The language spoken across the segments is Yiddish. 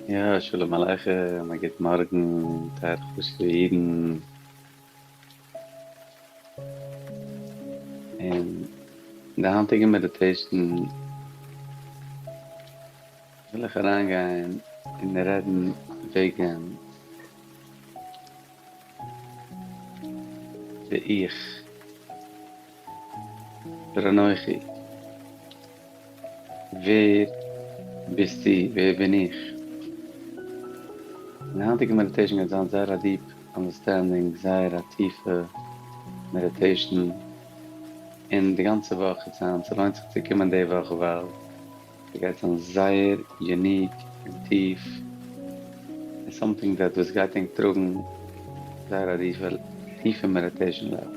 יא, שלום עליכם, א גוט מארגן, טייערע חשוב'ע אידן. אין די היינטיגע meditation וויל איך אריינגיין און רעדן וועגן די איך, דער אנכי. ווער ביסטו? ווער בין איך? די היינטיגע meditation גייט זיין זייער א deep understanding, זייער א טיפע meditation, און די גאנצע וואך וועט זיין, ס'לוינט זיך צו קומען די וואך ווייל ס'גייט זיין זייער unique און טיף, און something that וואס גייט ענק טראגן זייער א טיפע טיפע meditation level.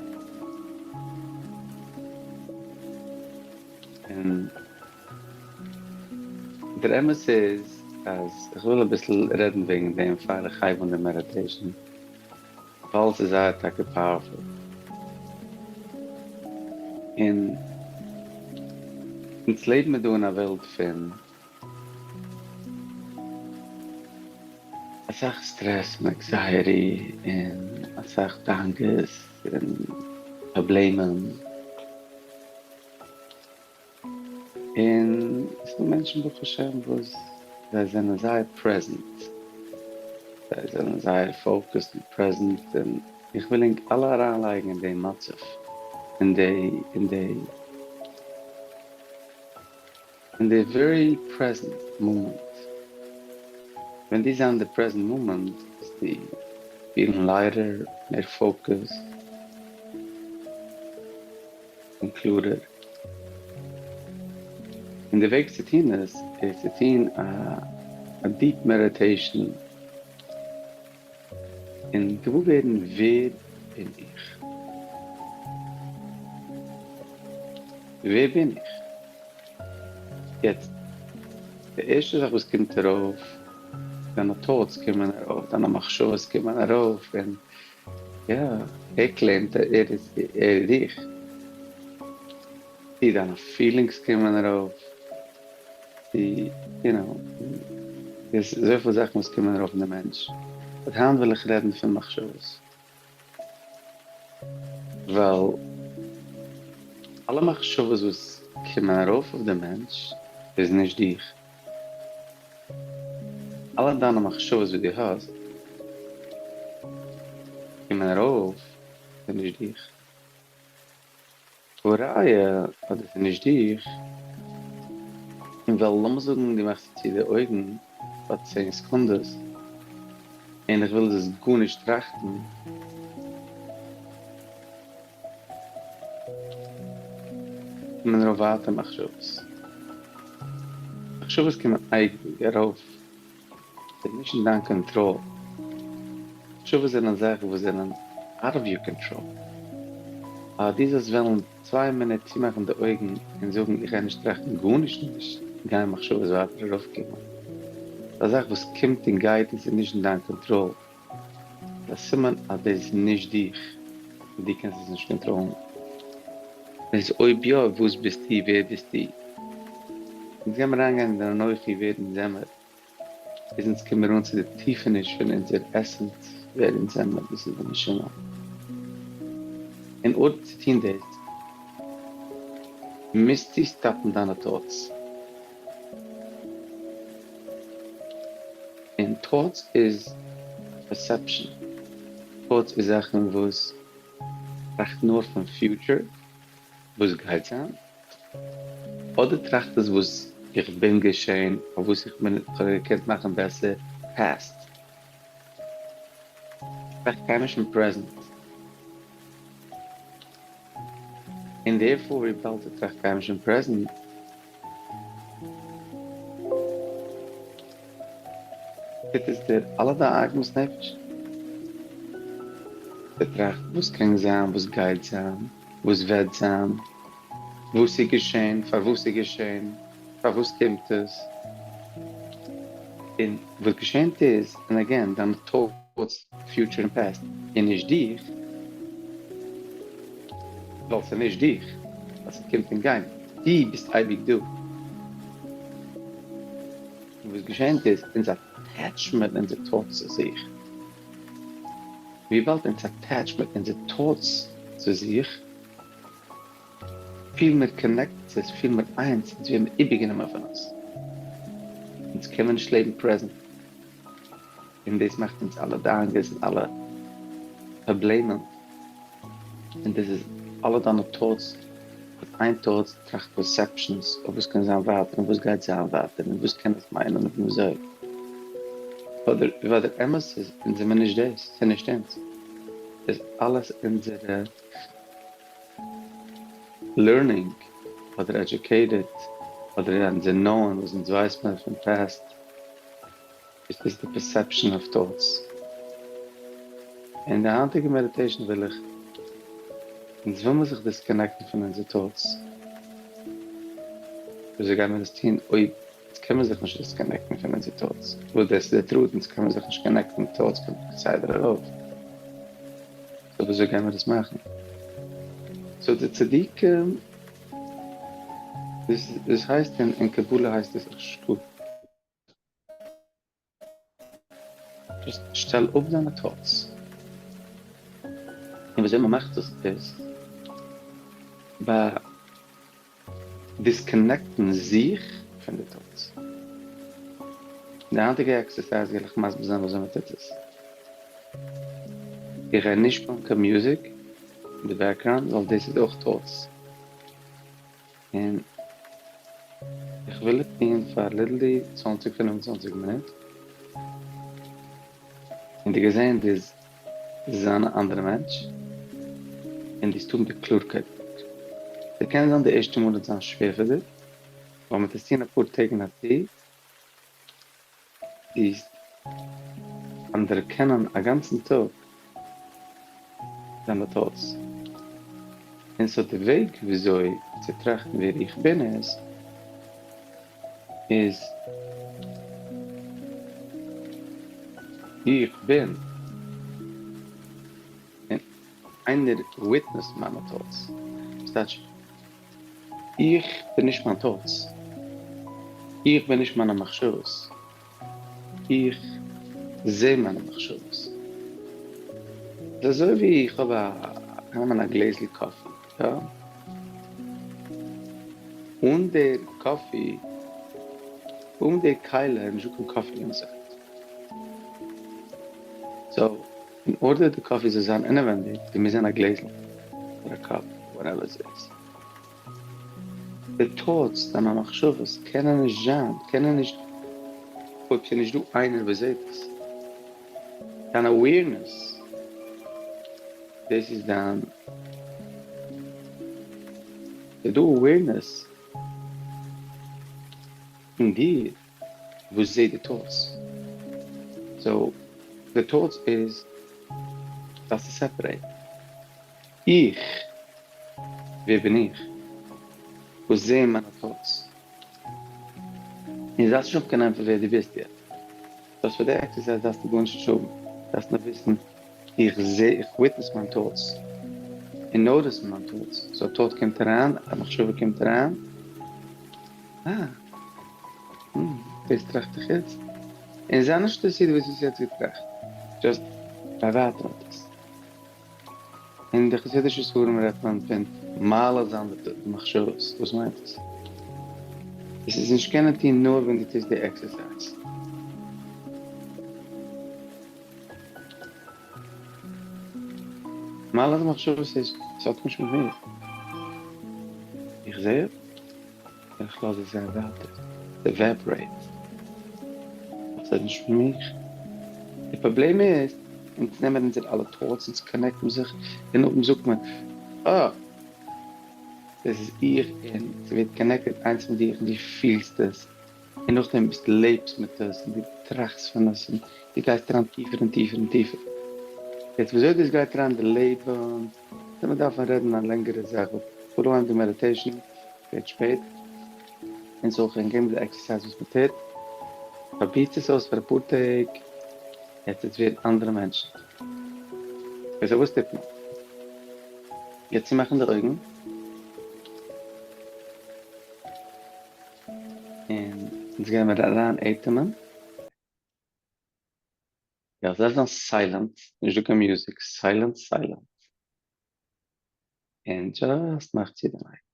און דער אמת איז אז איך וויל אביסל רעדן וועגן דעם פאר איך הייב אן די meditation, ווייל ס'איז זייער טאקע powerful. און אונז לעבן מיר דא אין א וועלט פון אסאך סטרעס און anxiety און אסאך דאגות און פראבלעמען. און ס'דא מענטשן ברוך השם וואס זיי זענען זייער present, זיי זענען זייער focused און present, און איך וויל ענק אלע אריינלייגן אין די מצב, אין די, אין די, אין די very present moment. ווען דו זיין די present moment וועסטו פילן lighter, מער focused. און קלארער. און די וועג צו טון עס איז צו טון א deep meditation און געוואר ווערן ווער בין איך? ווער בין איך? יעצט, די ערשטע זאך וואס קומט ארויף, דיינע thoughts קומען ארויף, דיינע מחשבות קומען ארויף, און יא, ער claim ט ער איז ער איז איך. צו דיינע feelings קומען ארויף, צו you know, ס'איז אזויפיל זאכן וואס קומען ארויף אין די מענטש. but היינט וויל איך רעדן פון מחשבות. ווייל אלע מחשבות וואס קומען ארויף אויף די מענטש איז נישט דיך. אלע דיינע מחשבות וואס דו האסט קומען ארויף איז נישט דיך. והראיה אז דאס איז נישט דיך, און ווייל לאמיר זאגן דו מאכסט צו די אויגן פאר 10 סעקונדעס און איך וויל דאס גארנישט טראכטן, קומען ארויף ווייטער מחשבות. מחשבות קומען אייביג ארויף, ס'איז נישט אין דיין קאנטראל. מחשבות זענען זאכן וואס זענען out of your control. אז דו זאלסט וועלן 2 מינוט צומאכן די אויגן און זאגן איך גיי נישט טראכטן גארנישט נישט, גייען מחשבות ווייטער ארויפקומען. ס'איז א זאך וואס קומט און גייט און ס'איז נישט אין דיין קאנטראל. איז א סימן אז דאס איז נישט דיך און דו קענסט עס נישט קאנטראלן. איז אויב יא, וואס ביסטו? ווער ביסטו? אונז גיימיר אריינגיין אין די אנכי ווער אונז זעמער, ביז אונז קומען אן צו די טיפעניש פון אונזער essence ווער אונז זעמער, דאס איז די נשמה. אין order צו טון דאס, מוזטו stop ן דיינע thoughts. און thoughts איז perception, thoughts איז זאכן וואס טראכט נאר פון future, וואס גייט זיין, אדער טראכט עס וואס איך בין געשען, אויף וואס איך בין, איך האב געקענט מאכן בעסער, past. טראכט קיינמאל נישט אין present. און therefore וויבאלד ער טראכט קיינמאל נישט אין present, טוט עס דיר אלע די עגמת נפש. ער טראכט וואס קען זיין, וואס גייט זיין, וואס וועט זיין, וואס איז געשען, פארוואס איז געשען, פארוואס קומט עס, און וואס געשענט איז, און again, דיינע thoughts, future און past, איז נישט דיך, ווייל ס'איז נישט דיך, ווייל ס'קומט און גייט, דו ביסט אייביג דא. און וואס געשענט איז, אונז attach מיר אונזער thoughts צו זיך. וויבאלד אונז attach מיר אונזער thoughts צו זיך, פיל מיר connected צו עס, פיל מיר איינס, אונז ווערן איבערגענומען פון עס. אונז קען מיר נישט לעבן present. און דאס מאכט אונז אלע דאגות און אלע פראבלעמען. און דאס איז אלע דיינע thoughts, וואס איין thoughts טראכט perceptions אויף וואס קען זיין ווייטער און וואס גייט זיין ווייטער און וואס קען עס מיינען און וויאזוי. אבער דער אמת איז, אונז זעמיר נישט דאס, ס'איז נישט אונז. ס'איז אלעס אונזערע learning אדער educated אדער אונזער known וואס אונז ווייסט מיר פון past. איז דאס די perception of thoughts. אין די היינטיגע meditation וויל איך, אונז וויל מיר זיך disconnect ן פון אונזער thoughts. וויאזוי גייען מיר דאס טון אויב אונז קען מיר זיך נישט disconnect ן פון אונזער thoughts? וואס דאס איז די truth, אונז קען מיר זיך נישט connect ן, thoughts קומט כסדר ארויף. so וויאזוי גייען מיר דאס מאכן? so די צדיקים, דאס הייסט אין קבלה הייסט עס השקפה. just שטעל אפ דיינע thoughts. און וויאזוי מ'מאכט דאס איז ביי disconnect ן זיך פון די thoughts. אין די היינטיגע exercise גיי איך מסביר זיין וויאזוי מ'טוט עס. איך גיי נישט שפילן קיין music אין די background ווייל דאס איז אויך thoughts. און איך וויל עס טון פאר literally 20 25 מינוט, און די געזען די זיין א אנדערע מענטש, און די האבן די קלארקייט. ס'קען זיין די ערשטע מאל וועט זיין שווער פאר דיר, ווייל מ'טוט עס טון אפאר טעג אין א צי, איז אנערקענען א גאנצן טאג דיינע thoughts, און so די וועג וויאזוי צו טראכטן ווער איך בין איז, איז איך בין און איינער witness ט מיינע thoughts, ס'טייטש איך בין נישט מיין thoughts, איך בין נישט מיינע מחשבות, איך זע מיינע מחשבות. ס'איז אזוי ווי איך האב א, נעמען א גלעזל coffee, יא? אן דער coffee, אן די כלי איז נישטא קיין coffee inside. so, in order די coffee זאל זיין אינעווענדיג, די מוז זיין א גלעזל, אדער א cup, whatever עס איז. די thoughts, דיינע מחשבות, קענען נישט זיין, קענען נישט, אויב ס'איז נישט דא איינער וואס זעט עס. דיין awareness, דאס איז דיין, ס'איז דא awareness אין דיר וואס זעט די thoughts. so, די thoughts איז, דארפסטו separate. איך, ווער בין איך? וואס זעען מיינע thoughts? און דארפסט נישט האבן קיין ענטפער ווער דו ביסט יעצט. דאס פאר די exercise דארפסטו גארנישט נישט האבן. דארפסט נאר וויסן, איך זע, איך witness מיין thoughts. און notice מיין thoughts. so א thought קומט אריין, א מחשבה קומט אריין. אה, דאס טראכט איך יעצט. און זיי נישט אינטערעסירט וואס האסט יעצט געטראכט. just גיי ווייטער מיט עס. אין די חסידישע ספרים רעדט מען פון מעלה זיין די מחשבות, וואס מיינט עס? עס איז נישט קענען טון נאר ווען דו טוסט די exercise. מעלה די מחשבות איז, עס האט נישט מיט מיר. איך זע עס, און איך לאז עס זיין ווייטער, evaporate. עס האט נישט מיט מיך. די פראבלעם איז, אונז נעמען אונזער אלע thoughts, אונז connect ן זיך, און נאכדעם זאגט מען, אה! דאס איז איך, און ס'ווערט connected איינס מיט דיך, און דו פילסט עס, און נאכדעם ביסטו לעבסט מיט עס, און דו טראכסט פון עס, און דו גייסט אריין טיפער און טיפער און טיפער. יעצט וויאזוי דאס גייט אריין די לעבן, דא מען דארף רעדן א לענגערע זאך, but follow די meditation, ווערט שפעט, און ס'זאל אויך געבן די exercise וואס מען טוט, פרובירט עס אויס פאר אפאר טעג, יעצט וועט ווערן אנדערע מענטשן. okay, so וואס טוט מען? יעצט צומאכן די אויגן, און. אונז גייען מיר אריין אטעמען. יא, עס דארף זיין silent, נישט דא קיין music, silent silent. און just מאך צו דיין אויגן.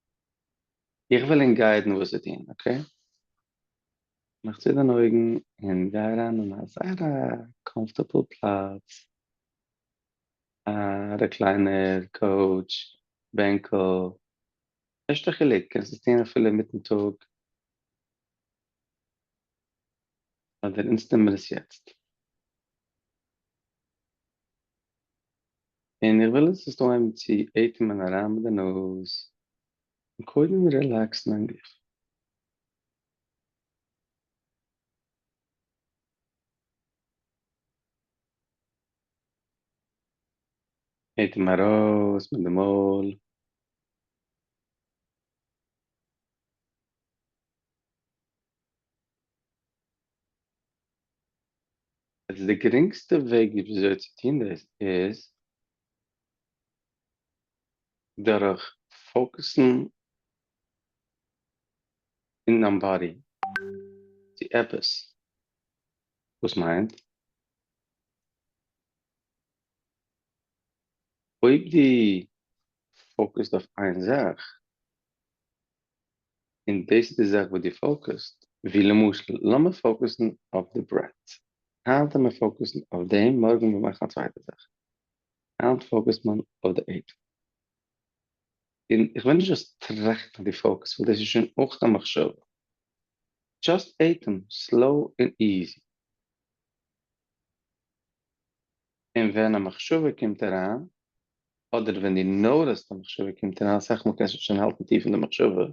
איך וועל ענק guide ן וואס צו טון, okay? מאך צו דיין אויגן און גיי אריין אין א זייער א comfortable פלאץ, א recliner, couch, בענקל, נישט א חילוק, קענסט עס טון אפילו אינמיטן טאג, אדער אונז טון מיר עס יעצט. און איך וויל עס זאלסט אנהייבן צו אטעמען אריין מיט די נאז, און קודם relax ן דיין גוף. אטעם ארויס מיט די מויל. יעצט די גרינגסטע וועג וויאזוי צו טון דאס איז דורך focus ן אין דיין body צו עפעס, וואס מיינט? אויב דו focus ט אויף איין זאך, און דאס איז די זאך וואס דו focus ט, ווי למשל לאמיר focus ן אויף די breath, היינט וועל מיר focus ן אויף דעם, מארגן וועל מיר מאכן א צווייטע זאך, היינט focus ט מען אויף די אטעם. און איך וויל נישט זאלסט טראכטן אז דו focus ט, ווייל דאס איז שוין אויך א מחשבה, just אטעם slow און easy. און ווען א מחשבה קומט אריין, אדער ווען דו notice ט א מחשבה קומט אריין, אסאך מאל קענסטו שוין האלטן טיף אין די מחשבה,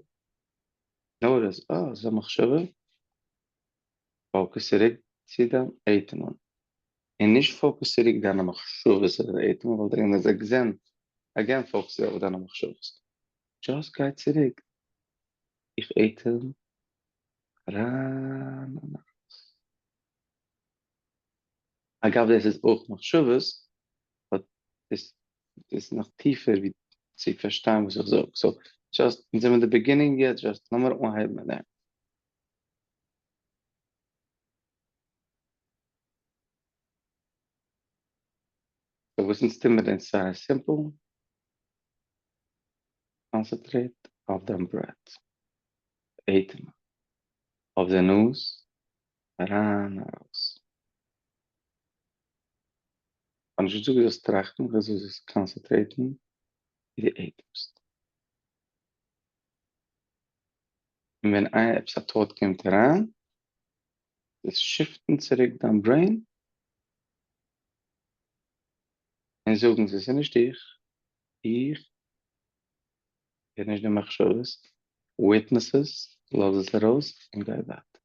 notice, אה, ס'איז א מחשבה, focus צוריק צו דיין אטעמען, און נישט focus צוריק דיינע מחשבות צו דיין אטעמען, ווייל דער איז again, again focus אויף דיינע מחשבות, just גיי צוריק, איך אטעם אריין און ארויס. אגב דאס איז אויך מחשבות, but דאס איז נאך טיפער ווי צו פארשטיין וואס איך זאג, so just אונז זעמיר אין די beginning יעצט, just לאמיר אנהייבן מיט דעם. so וואס אונז טוהן מיר איז זייער simple, concentrate אויף דיין breath, אטעם אויף די נאז, אריין ארויס. כ'האב נישט געזאגט דו זאלסט טראכטן, כ'האב געזאגט דו זאלסט concentrate ן ווי דו אטעמסט. און ווען איין עפעס א thought קומט אריין, זאלסט shift ן צוריק דיין brain און זאגן ס'איז נישט איך, איך הער נישט די מחשבות, witness עס, לאז עס ארויס און גיי ווייטער.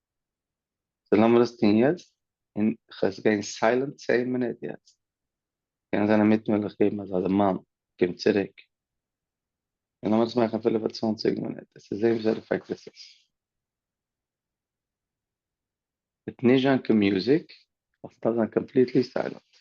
so לאמיר עס טון יעצט, און כ'וועל עס גיין silent 10 מינוט יעצט, קען זיין אינמיטן וועל איך געבן אזא דערמאן, קום צוריק, און לאמיר עס מאכן אפילו פאר 20 מינוט, עס איז זעהן וואס עפעקט עס איז. וועט נישט זיין קיין music, ווייל ס'דארף זיין completely silent.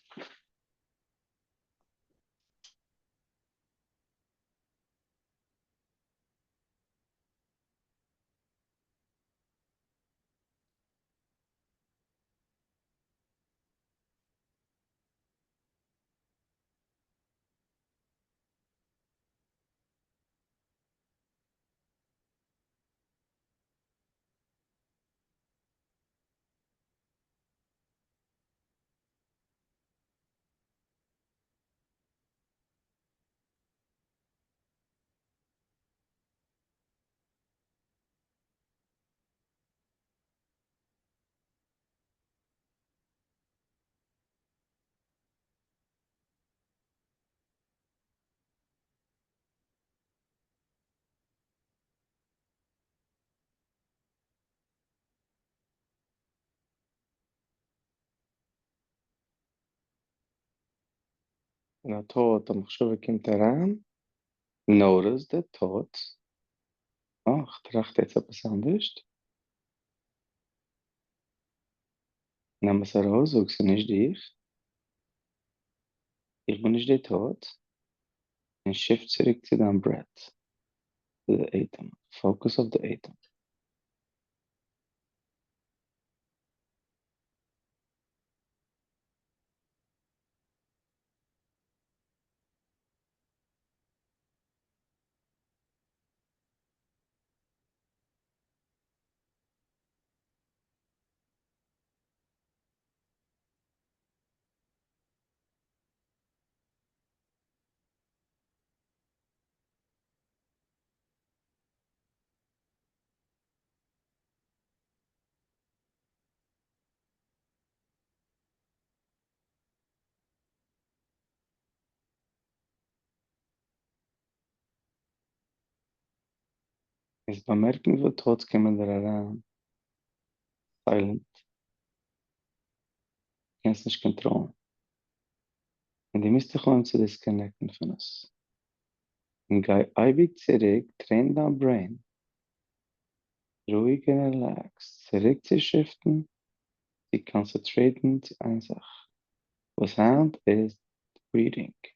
ווען א thought, א מחשבה קומט אריין, notice די thought, אה, איך טראכט יעצט עפעס אנדערש. נעם עס ארויס, זאג ס'איז נישט דיך, איך בין נישט די thought, און shift צוריק צו דיין breath, צו די אטעם, focus אויף די אטעם. איז באמערקן וויפיל thoughts קומען דיר אריין, silent. קענסט נישט קאנטראלן. און דו מוזט דיך אנהייבן צו disconnect ן פון עס. און גיי אייביג צוריק, train דיין brain, רואיג און relaxed, צוריק צו shift ן, צו concentrate ן צו איין זאך. וואס היינט איז breathing.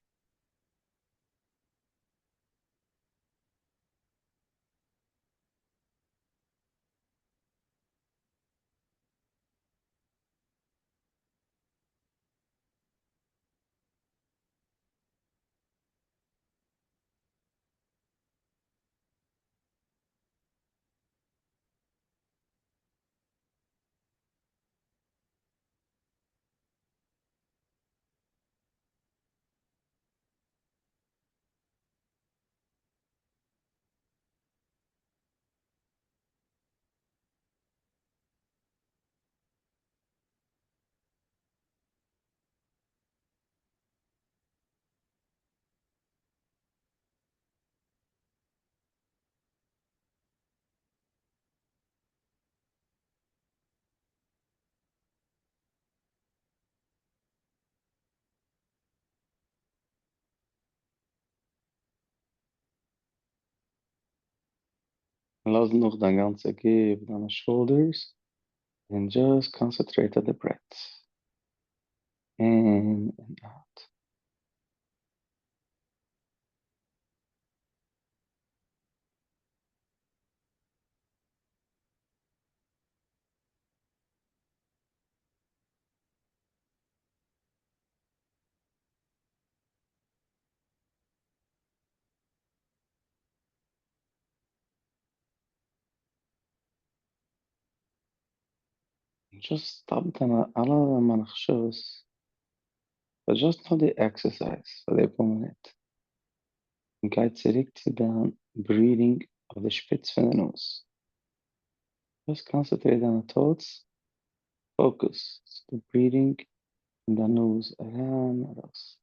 לאז נאך דיין גאנצע גוף, דיינע shoulders, and just concentrate on the breath. In and out. Just stop דיינע אלע מחשבות. But just נאר די exercise פאר די פאר מינוט. און גיי צוריק צו דיין breathing אויף די שפיץ פון די נאז. Just concentrate דיינע thoughts. Focus the breathing אין דיין נאז אריין ארויס.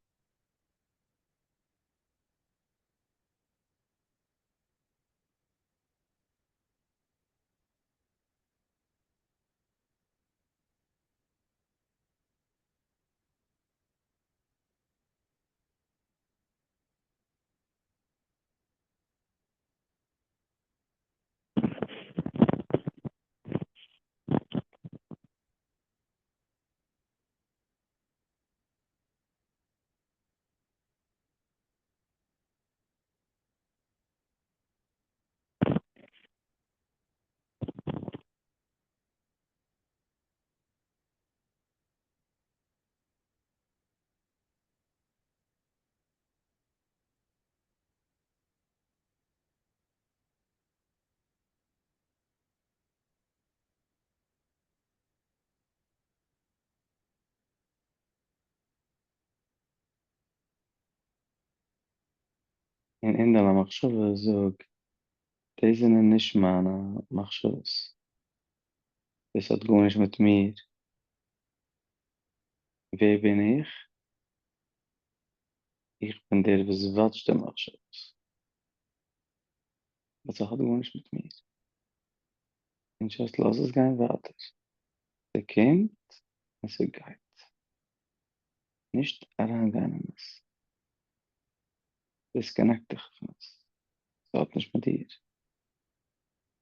און אין דיינע מחשבות זאג, דאס זענען נישט מיינע מחשבות. דאס האט גארנישט מיט מיר. ווער בין איך? איך בין דער וואס watch ט די מחשבות. But ס'האט גארנישט מיט מיר. און just לאז עס גיין ווייטער. ס'קומט און ס'גייט. נישט אריינגיין אין עס. Disconnect דיך פון עס. ס'האט נישט מיט דיר.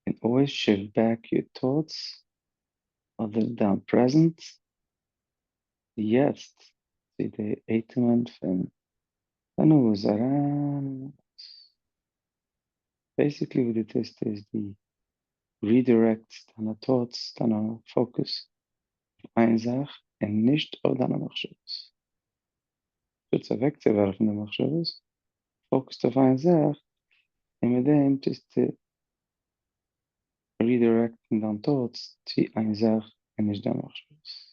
And always shift back your thoughts אדער דיין present יעצט צו די אטעמען פון דיין נאז אריין און ארויס. Basically וואס דו טוסט איז דו redirect סט דיינע thoughts, דיינע focus אויף איין זאך און נישט אויף דיינע מחשבות. שטאטס אוועקצואווארפן די מחשבות, focus ט אויף איין זאך און מיט דעם טוסטו redirect ן דיין thoughts צו איין זאך און נישט דיין מחשבות.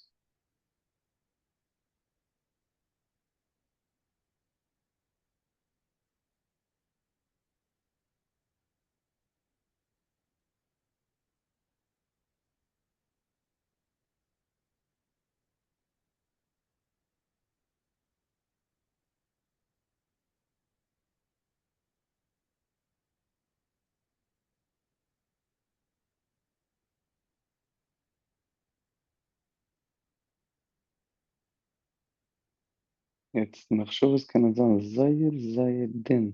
יעצט, מחשבות קענען זיין זייער זייער דין.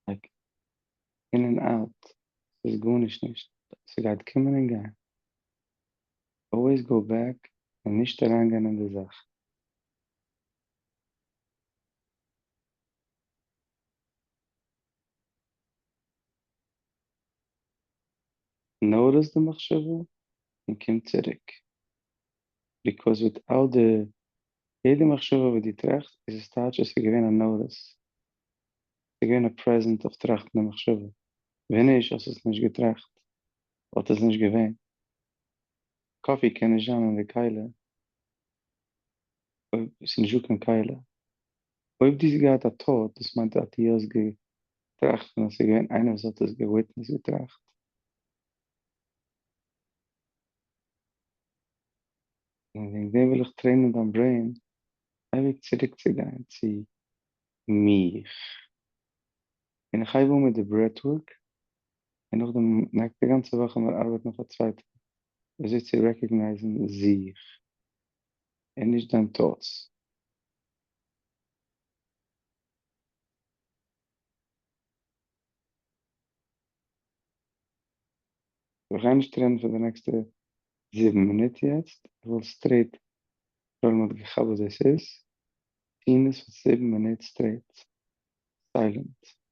Like, in and out. ס'איז גארנישט נישט. ס'גייט קומען און גיין. Always go back און נישט אריינגיין אין די זאך. Notice די מחשבה און קום צוריק. Because without the יעדע מחשבה וואס דו טראכסט, איז עס טייטש עס איז געווען א notice. עס איז געווען א present אויף טראכטן די מחשבה. ווען נישט, האסט עס נישט געטראכט. וואלט עס נישט געווען. Coffee קען נישט זיין אין די כלי. אויב עס איז נישטא קיין כלי. אויב דו האסט געהאט א thought, דאס מיינט אז דו האסט געטראכט און עס איז געווען איינער וואס האט עס גע witness געטראכט. און וועגן דעם וויל איך train ען דיין brain אייביג צוריקצוגיין צו מיך. און איך הייב אן מיט די breathwork, און נאכדעם די גאנצע וואך מיר ארבעטן אויף א צווייטע, וויאזוי צו recognize ן זיך, און נישט דיין thoughts. איך גיי נישט רעדן פאר די נעקסטע 7 מינוט יעצט, איך וויל straight, דער עולם האט געכאפט וואס דאס איז, טון עס פאר 7 מינוט straight, silent.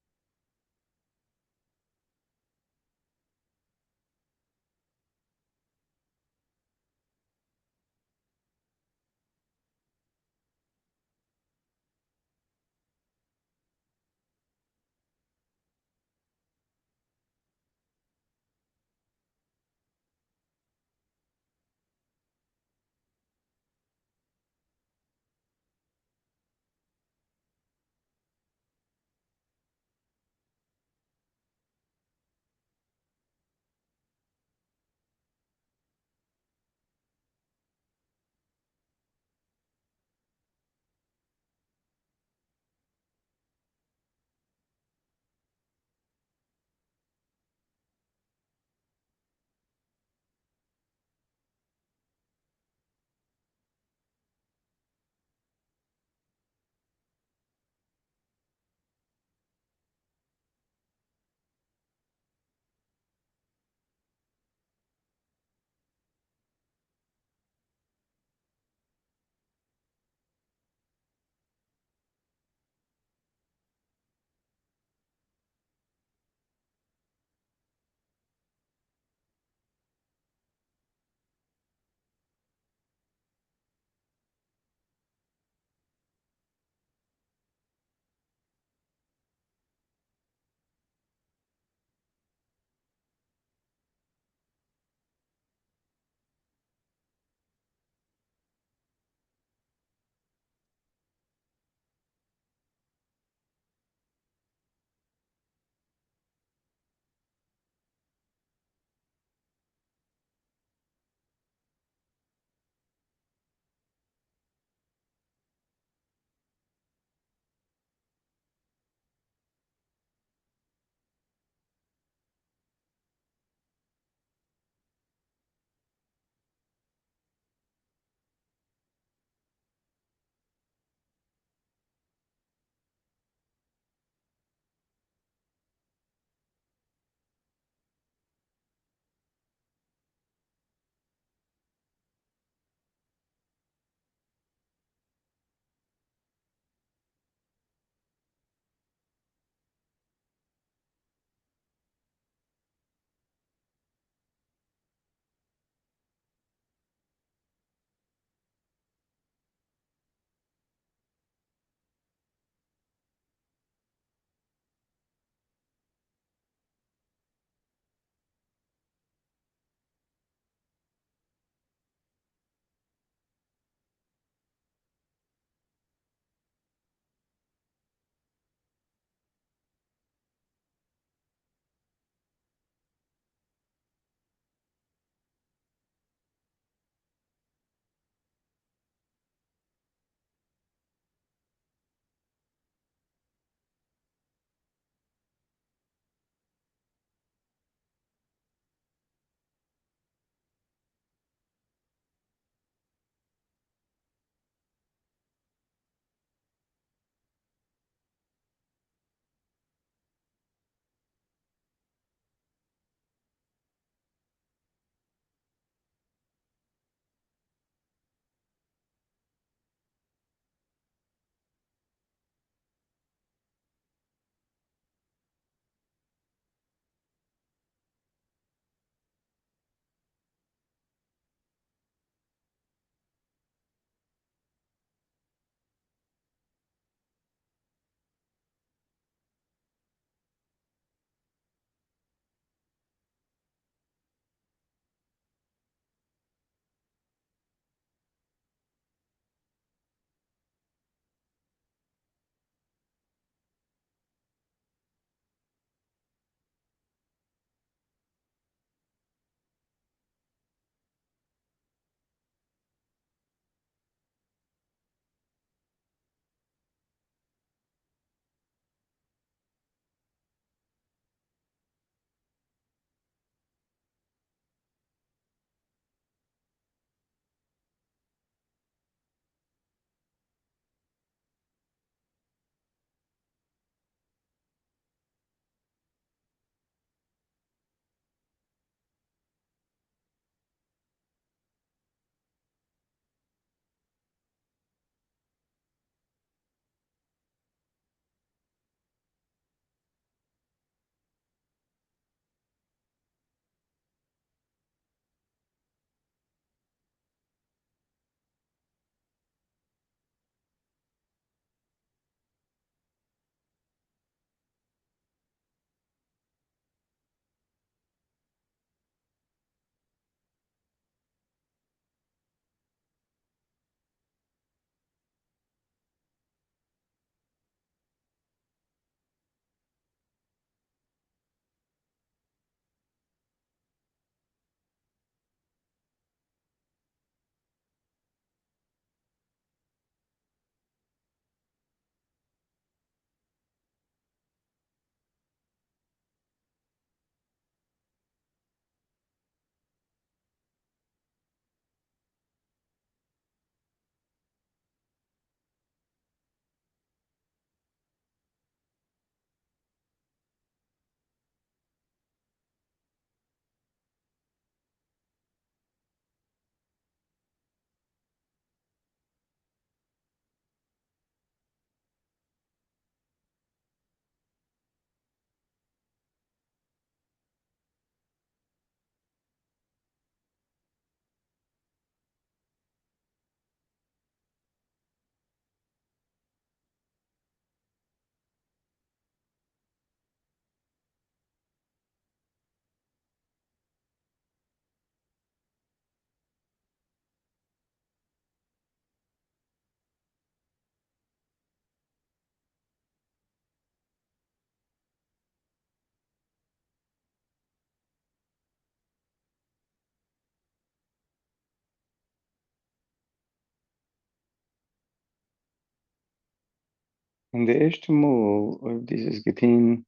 און די ערשטע מאל אויב דו האסט עס געטון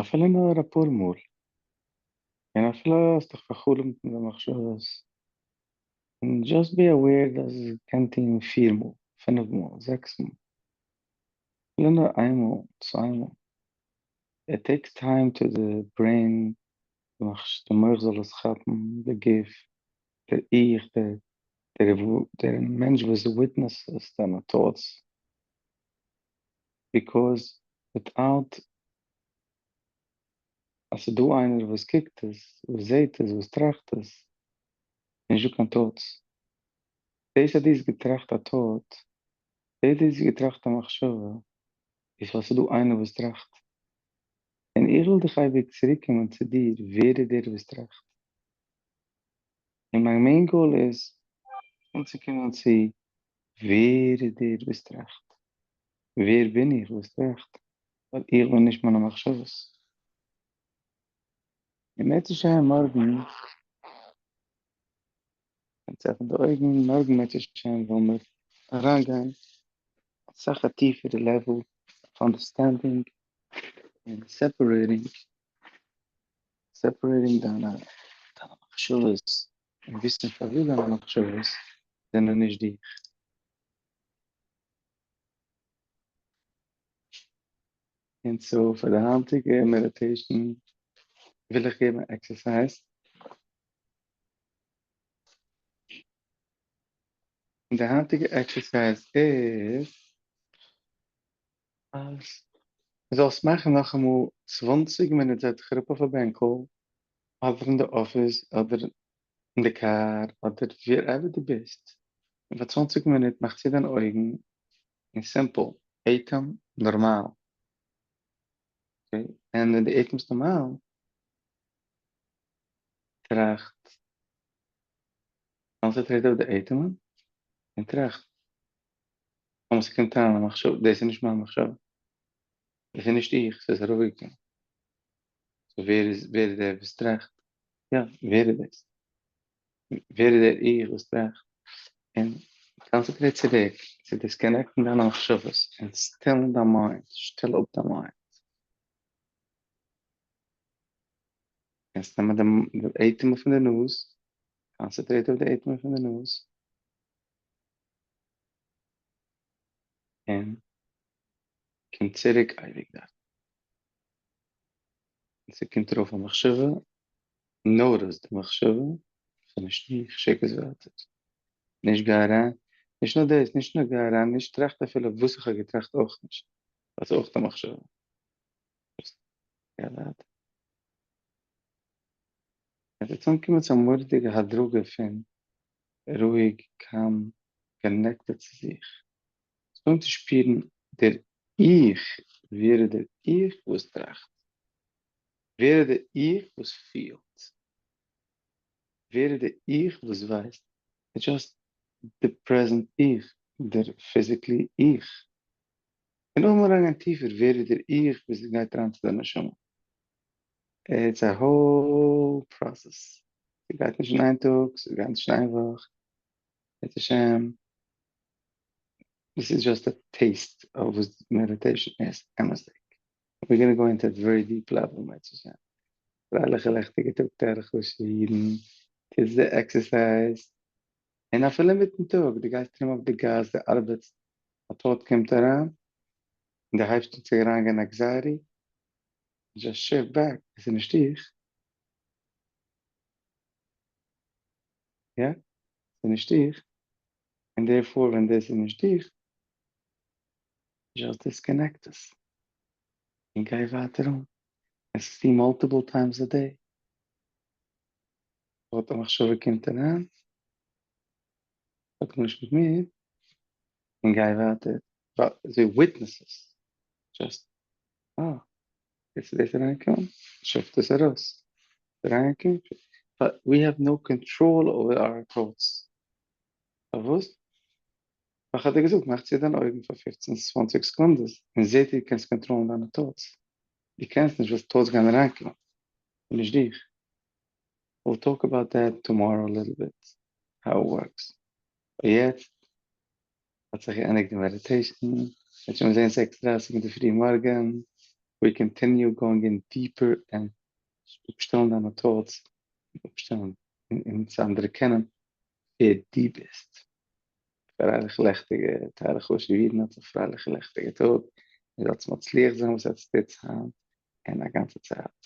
אפילו נאר אפאר מאל, און אפילו האסט דיך פאר'חלומ'ט אין די מחשבות, און just be aware אז עס קען טון פיר מאל, פינף מאל, זעקס מאל, אפילו נאר איין מאל, צוויי מאל, it takes time to the brain, די מח זאל עס כאפן, די גוף, דער איך, דער מענטש וואס witness עס דיינע thoughts, because without אז ס'איז דא איינער וואס קוקט עס, וואס זעט עס, וואס טראכט עס, נישט דא קיין thoughts. דאס אז דו האסט געטראכט א thought, דאס אז דו האסט געטראכט א מחשבה, איז ווייל ס'איז דא איינער וואס טראכט. און איך וויל דיך אייביג צוריקקומען צו דיר, ווער איז דער וואס טראכט? און מיין main goal איז אנצוקומען צו ווער איז דער וואס טראכט? ווער בין איך וואס טראכט? ווייל איך בין נישט מיינע מחשבות. אם ירצה השם מארגן, קענסט עפענען די אויגן, מארגן אם ירצה השם וועלן מיר אריינגיין אסאך א טיפערע level of understanding און separating, separating דיינע מחשבות און וויסן פארוואס דיינע מחשבות זענען נישט דיך. און so פאר די היינטיגע meditation וויל איך געבן א exercise. און די היינטיגע exercise איז אז זאלסט מאכן נאכאמאל 20 מינוט, זעץ דיך אראפ אויף א בענקל, אדער אין די אפיס, אדער אין די קאר, אדער wherever דו ביסט, און פאר 20 מינוט מאך צו דיינע אויגן, און simple, אטעם נארמאל. Okay, און ווען דו אטעמסט נארמאל, טראכט, concentrate אויף די אטעמען, און טראכט, אויב ס'קומט אריין א מחשבה, דאס איז נישט מיין מחשבה, דאס איז נישט איך, ס'איז ארויפגעקומען. so ווער איז, ווער איז דער וואס טראכט? יא, ווער איז דאס? ווער איז דער איך וואס טראכט? און concentrate צוריק צו disconnect ן דיינע מחשבות און שטילן דיין mind, שטיל אפ דיין mind. קענסט נעמען די אטעמען פון די נאז, concentrate אויף די אטעמען פון די נאז, און קום צוריק אייביג דארט. און ס'קומט ארויף א מחשבה, notice די מחשבה, ס'איז נישט איך, שיק עס ווייטער. נישט גיי אריין, נישט נאר דאס, נישט נאר גיי אריין, נישט טראכט אפילו וואס איך האב געטראכט אויך נישט, ווייל ס'איז אויך א מחשבה. גיי ווייטער. עס וועט אנקומען צו א מורא'דיגע הדרגה פון רואיג, calm, connected צו זיך. עס אנהויבן צו שפירן דער איך, ווער איז דער איך וואס טראכט? ווער איז דער איך וואס פילט? ווער איז דער איך וואס ווייסט? It's just the present איך, דער physically איך. און נאכדעם אריינגיין טיפער, ווער איז דער איך וואס גייט אריין צו די נשמה? It's a whole process. ס'גייט נישט אין איין טאג, ס'גייט נישט אין איין וואך. בעזרת השם, this is just a taste of וואס meditation איז, אמת'דיג. We're gonna go into a very deep level, בעזרת השם. פרייליכע לעכטיגע טאג טייערע חשוב'ע אידן, טוטס די exercise, און אפילו אינמיטן טאג, דו גייסט ארום אויף די גאס, דו ארבעטסט, א thought קומט אריין, און דו הייבסט אן צו אריינגיין anxiety, just shift back, עס איז נישט איך. יא, עס איז נישט איך, און therefore ווען דאס איז נישט דיך, just disconnect עס, און גיי ווייטער אן, עס טו multiple times a day. אויב א מחשבה קומט אריין, האט גארנישט מיט מיר, און גיי ווייטער, אזוי witness עס, just, אה, יעצט איז דאס אריינגעקומען, shift עס ארויס, אריינגעקומען, but we have no control over our thoughts. פארוואס? ווייל איך האב דיר געזאגט, מאך צו דיינע אויגן פאר 15 20 סעקונדעס, און זע דו קענסט קאנטראלן דיינע thoughts. דו קענסט נישט, וואס thoughts גייען אריינקומען, און נישט דיך. We'll talk about that tomorrow a little bit, how it works. But יעצט, האט זיך געענדיגט די meditation, מ'וועט שוין זען 6:30 אינדערפרי מארגן, we continue going in deeper און אפשטעלן דיינע thoughts, אפשטעלן און צו אנערקענען ווער דו ביסט. פרייליכע לעכטיגע, טייערע חשוב'ע אידן, האטס א פרייליכע לעכטיגע טאג, און זאלטס מצליח זיין וואס עטס טוטס היינט און א גאנצע צייט.